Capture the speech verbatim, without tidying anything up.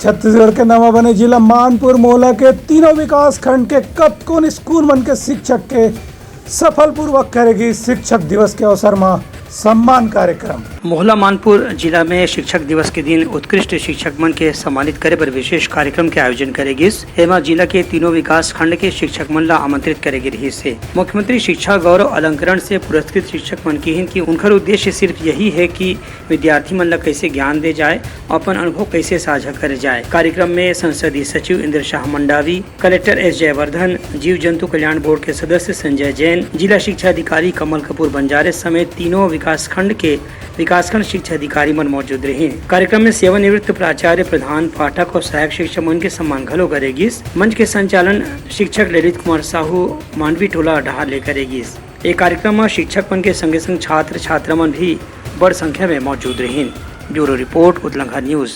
छत्तीसगढ़ के नवा बने जिला मानपुर मोहला के तीनों विकास खंड के कतकोन स्कूल मन के शिक्षक के सफलपूर्वक करे गिस शिक्षक दिवस के अवसर म सम्मान कार्यक्रम। मोहला मानपुर जिला में शिक्षक दिवस के दिन उत्कृष्ट शिक्षक मन के सम्मानित करे बर विशेष कार्यक्रम के आयोजन करे गिस। एमा जिला के तीनों विकास खंड के शिक्षक मन ला आमंत्रित करे गे रिहिस हे। मुख्यमंत्री शिक्षा गौरव अलंकरण से पुरस्कृत शिक्षक मन किहिन कि उनकर उद्देश्य सिर्फ यही है कि विद्यार्थी मन ला कैसे ज्ञान दे जाए, अपन अनुभव कैसे साझा करे जाए। कार्यक्रम में संसदीय सचिव इंद्र शाह मंडावी, कलेक्टर एस जयवर्धन, जीव जंतु कल्याण बोर्ड के सदस्य संजय जैन, जिला शिक्षा अधिकारी कमल कपूर बंजारे समेत तीनों विकासखंड के विकासखंड शिक्षा अधिकारी मन मौजूद रहिन। कार्यक्रम में सेवानिवृत्त प्राचार्य, प्रधान पाठक और सहायक शिक्षक मन के सम्मान घलो करे गिस। मंच के संचालन शिक्षक ललित कुमार साहू, मांडवी टोला डहार ले करे गिस। ए कार्यक्रम म शिक्षक मन के संगे संग छात्र छात्रा मन भी बड़ संख्या में मौजूद रहिन। Bureau report, Utlangha news.